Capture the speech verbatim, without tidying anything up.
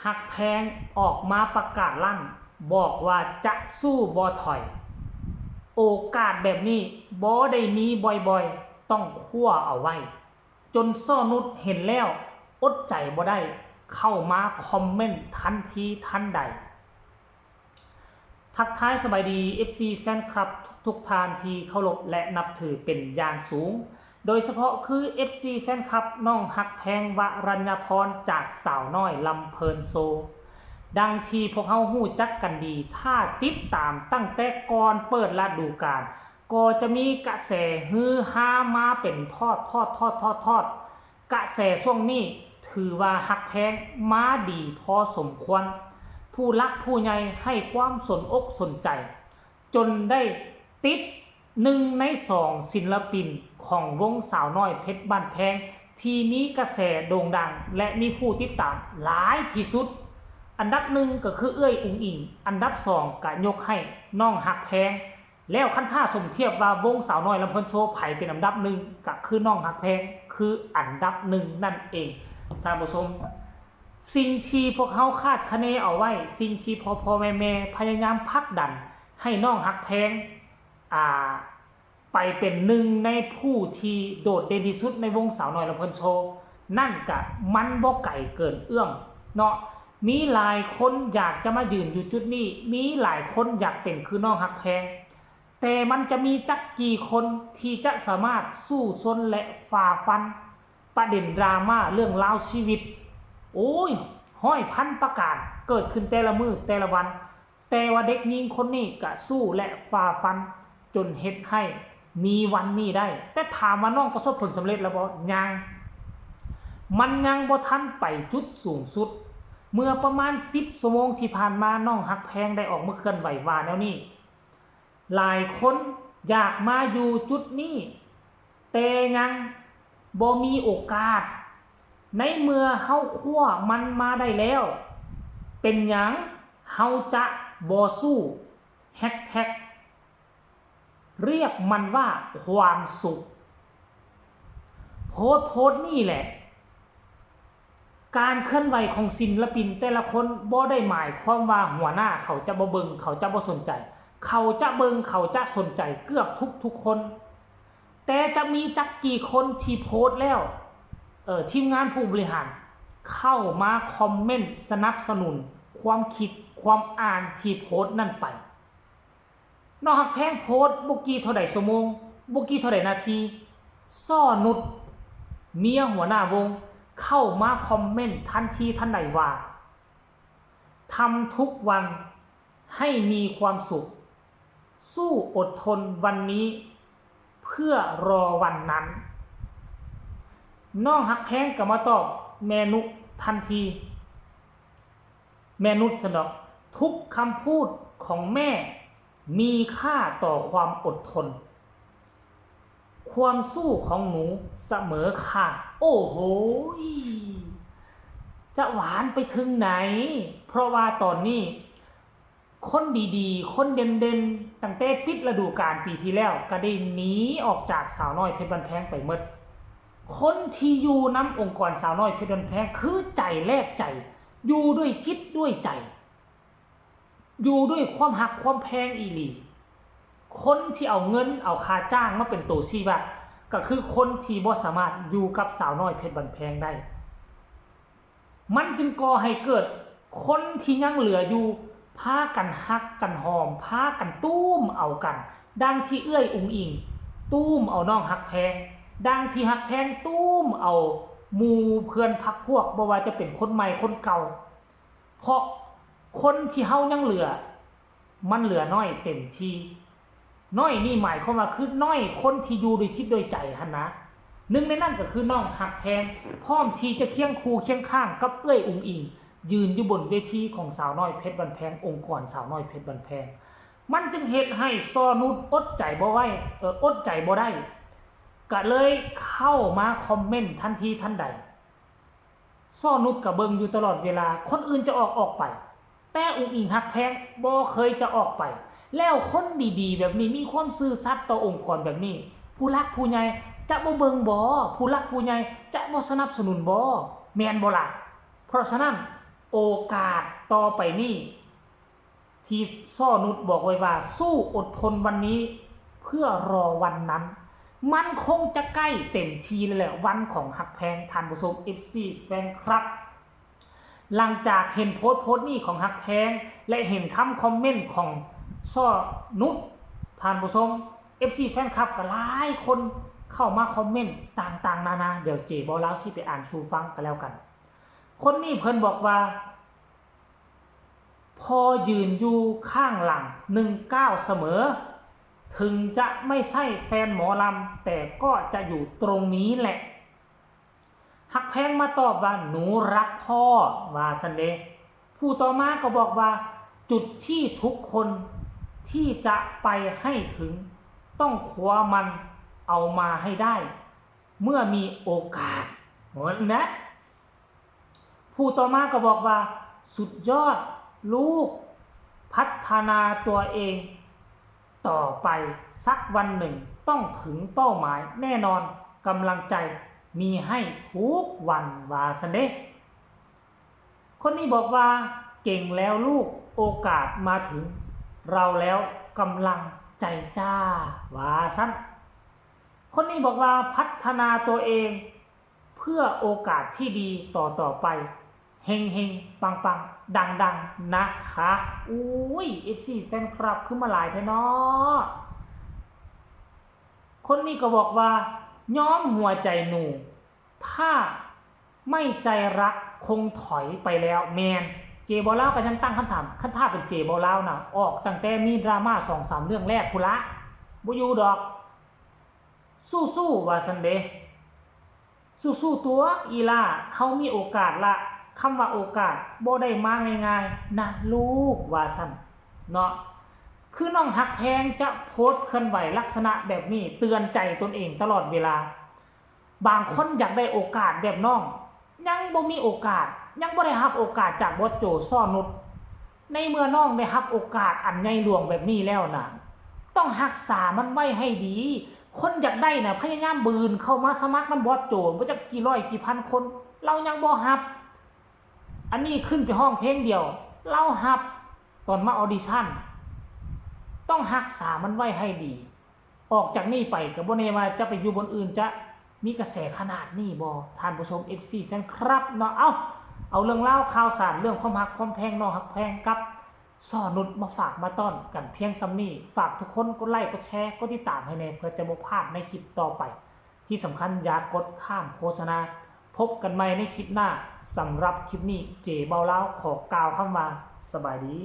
ฮักแพงออกมาประกาศลั่น บอกว่าจะสู้บ่ถอย โอกาสแบบนี้บ่ได้มีบ่อยๆ ต้องคว้าเอาไว้ จนซ้อนุชเห็นแล้วอดใจบ่ได้ เข้ามาคอมเมนต์ทันทีทันใด ทักทายสบายดี เอฟซี แฟนคลับทุกๆท่านที่เคารพและนับถือเป็นอย่างสูง โดยเฉพาะคือ เอฟซี แฟนคลับน้องฮักแพง วรัญญาพร จากสาวน้อยลำเพลินโชว์ ดังที่พวกเฮาฮู้จักกันดี ถ้าติดตามตั้งแต่ก่อนเปิดฤดูกาล ก็จะมีกระแสฮือฮามาเป็นทอดทอดทอดทอดทอด กระแสช่วงนี้ถือว่าฮักแพงมาดีพอสมควร ผู้หลักผู้ใหญ่ให้ความสนอกสนใจ จนได้ติดหนึ่งในสองศิลปินของวงสาวน้อยเพชรบ้านแพง ที่มีกระแสโด่งดังและมีผู้ติดตามหลายที่สุด อันดับหนึ่งก็คือเอื้อยอุ๋งอิ๋ง อันดับสองก็ยกให้น้องฮักแพง แล้วคันถ้าสมเทียบว่าวงสาวน้อยลำเพลินโชว์ไผเป็นอันดับหนึ่งก็คือน้องฮักแพง คืออันดับหนึ่งนั่นเองท่านผู้ชม สิ่งที่พวกเฮาคาดคะเนเอาไว้ สิ่งที่พ่อพ่อแม่แม่พยายามผลักดันให้น้องฮักแพง อ่า ไปเป็นหนึ่งในผู้ที่โดดเด่นที่สุดในวงสาวน้อยลำเพลินโชว์ นั่นกะมันบ่ไกลเกินเอื้อมเนาะ มีหลายคนอยากจะมายืนอยู่จุดนี้ มีหลายคนอยากเป็นคือน้องฮักแพง แต่มันจะมีจักกี่คนที่จะสามารถสู้ซนและฝ่าฟัน ประเด็นดราม่าเรื่องราวชีวิต โอ้ย ร้อยพันประการเกิดขึ้นแต่ละมื้อแต่ละวัน แต่ว่าเด็กหญิงคนนี้ก็สู้และฝ่าฟันจนเฮ็ดให้มีวันนี้ได้ แต่ถามว่าน้องประสบผลสำเร็จแล้วบ่ ยัง มันยังบ่ทันไปจุดสูงสุด เมื่อประมาณสิบชั่วโมงที่ผ่านมาน้องฮักแพงได้ออกมาเคลื่อนไหวว่าแนวนี้ หลายคนอยากมาอยู่จุดนี้ แต่ยังบ่มีโอกาส ในเมื่อเฮาคว้ามันมาได้แล้ว เป็นหยังเฮาจะบ่สู้ แฮชแท็ก เรียกมันว่าความสุข โพสต์โพสต์นี่แหละ การเคลื่อนไหวของศิลปินแต่ละคนบ่ได้หมายความว่าหัวหน้าเขาจะบ่เบิ่ง เขาจะบ่สนใจ เขาจะเบิ่ง เขาจะสนใจเกือบทุกๆคน แต่จะมีจักกี่คนที่โพสต์แล้ว เอ่อ ทีมงานผู้บริหารเข้ามาคอมเมนต์สนับสนุนความคิดความอ่านที่โพสต์นั่นไป น้องฮักแพงโพสต์บ่กี่เท่าใดชั่วโมง บ่กี่เท่าใดนาที ซ้อนุช เมียหัวหน้าวง เข้ามาคอมเมนต์ทันทีทันใดว่า ทำทุกวันให้มีความสุข สู้อดทนวันนี้ เพื่อรอวันนั้น น้องฮักแพงก็มาตอบแม่นุทันที แม่นุช ซั่นดอก ทุกคำพูดของแม่มีค่าต่อความอดทน ความสู้ของหนูเสมอค่ะ โอ้โหย จะหวานไปถึงไหน เพราะว่าตอนนี้ คนดีๆ คนเด่นๆ ตั้งแต่ปิดฤดูกาลปีที่แล้ว ก็ได้หนีออกจากสาวน้อยเพชรบ้านแพงไปหมด คนที่อยู่นำองค์กรสาวน้อยเพชรบ้านแพง คือใจแลกใจ อยู่ด้วยจิตด้วยใจ อยู่ด้วยความฮักความแพงอีหลี คนที่เอาเงินเอาค่าจ้างมาเป็นตัวชี้วัด ก็คือคนที่บ่สามารถอยู่กับสาวน้อยเพชรบ้านแพงได้ มันจึงก่อให้เกิดคนที่ยังเหลืออยู่ พากันฮักกันหอม พากันตุ้มเอากัน ดังที่เอื้อยอุ๋งอิ๋ง ตุ้มเอาน้องฮักแพง ดังที่ฮักแพงตุ้มเอาหมู่เพื่อนพรรคพวก บ่ว่าจะเป็นคนใหม่คนเก่า เพราะคนที่เฮายังเหลือ มันเหลือน้อยเต็มที่ น้อยนี่หมายความว่าคือน้อยคนที่อยู่ด้วยจิตด้วยใจหั้นนะ หนึ่งในนั้นก็คือน้องฮักแพง พร้อมที่จะเคียงคู่เคียงข้างกับเอื้อยอุ๋งอิ๋ง ยืนอยู่บนเวทีของสาวน้อยเพชรบ้านแพง องค์กรสาวน้อยเพชรบ้านแพง มันจึงเฮ็ดให้ซ้อนุชอดใจบ่ไหว เอ่อ อดใจบ่ได้ ก็เลยเข้ามาคอมเมนต์ทันทีทันใด ซ้อนุชก็เบิ่งอยู่ตลอดเวลา คนอื่นจะออกออกไป แต่อุ๋งอิ๋งฮักแพงบ่เคยจะออกไป แล้วคนดีๆ แบบนี้ มีความซื่อสัตย์ต่อองค์กรแบบนี้ ผู้หลักผู้ใหญ่จะบ่เบิ่งบ่ ผู้หลักผู้ใหญ่จะบ่สนับสนุนบ่ แม่นบ่ล่ะ เพราะฉะนั้น โอกาสต่อไปนี้ ที่ซ้อนุชบอกไว้ว่าสู้อดทนวันนี้เพื่อรอวันนั้น มันคงจะใกล้เต็มทีแล้วแหละ วันของฮักแพง ท่านผู้ชม เอฟซี แฟนคลับ หลังจากเห็นโพสต์โพสต์นี้ของฮักแพง และเห็นคำคอมเมนต์ของซ้อนุช ท่านผู้ชม เอฟซี แฟนคลับก็หลายคนเข้ามาคอมเมนต์ต่างๆนานา เดี๋ยวเจบ่าวลาวสิไปอ่านสู่ฟังกันแล้วกัน คนนี้เพิ่นบอกว่า พอยืนอยู่ข้างหลังหนึ่งก้าวเสมอ ถึงจะไม่ใช่แฟนหมอลำ แต่ก็จะอยู่ตรงนี้แหละ ฮักแพงมาตอบว่า หนูรักพ่อ ว่าซั้นเด้ ผู้ต่อมาก็บอกว่า จุดที่ทุกคนที่จะไปให้ถึง ต้องคว้ามันเอามาให้ได้ เมื่อมีโอกาส โหนะ ผู้ต่อมาก็บอกว่า สุดยอดลูก พัฒนาตัวเองต่อไป สักวันหนึ่งต้องถึงเป้าหมายแน่นอน กำลังใจมีให้ทุกวัน ว่าซั้นเด้ คนนี้บอกว่า เก่งแล้วลูก โอกาสมาถึงเราแล้ว กำลังใจจ้า ว่าซั้น คนนี้บอกว่า พัฒนาตัวเองเพื่อโอกาสที่ดีต่อๆไป เฮงเฮงปังปังดังดังๆนะคะ อุ้ย เอฟซี แฟนคลับขึ้นมาหลายแท้เนาะ คนนี้ก็บอกว่า ยอมหัวใจหนู ถ้าไม่ใจรักคงถอยไปแล้ว แม่น เจบ่าวลาวก็ยังตั้งคำถาม คันถ้าเป็นเจบ่าวลาวนะ ออกตั้งแต่มีดราม่าสองสามเรื่องแรกพุ้นละ บ่อยู่ดอก สู้ๆ ว่าซั้นเด้ สู้ๆ ตัวอีหล่า เฮามีโอกาสละ คำว่าโอกาสบ่ได้มาง่ายๆ นะลูก ว่าซั้นเนาะ คือน้องฮักแพงจะโพสต์เคลื่อนไหวลักษณะแบบนี้ เตือนใจตนเองตลอดเวลา บางคนอยากได้โอกาสแบบน้อง ยังบ่มีโอกาส ยังบ่ได้รับโอกาสจากบอสโจ ซ้อนุช ในเมื่อน้องได้รับโอกาสอันใหญ่หลวงแบบนี้แล้วนะ ต้องรักษามันไว้ให้ดี คนอยากได้นะ พยายามบืนเข้ามาสมัครนำบอสโจ บ่จักกี่ร้อยกี่พันคน ลาวยังบ่รับ อันนี้ขึ้นไปร้องเพลงเดียว ลาวรับ ตอนมาออดิชั่น ต้องรักษามันไว้ให้ดี ออกจากนี่ไปก็บ่แน่ว่าจะไปอยู่บ่อนอื่นจะมีกระแสขนาดนี้บ่ ท่านผู้ชม เอฟซี แฟนคลับเนาะ เอ้า เอาเรื่องราวข่าวสาร เรื่องความฮักความแพง น้องฮักแพงกับซ้อนุชมาฝากมาต้อนกันเพียงส่ำนี้ ฝากทุกคนกดไลค์ กดแชร์ กดติดตามให้แน่ เพื่อจะบ่พลาดในคลิปต่อไป ที่สำคัญอย่ากดข้ามโฆษณา พบกันใหม่ในคลิปหน้า สำหรับคลิปนี้ เจบ่าวลาวขอกล่าวคำว่า สบายดี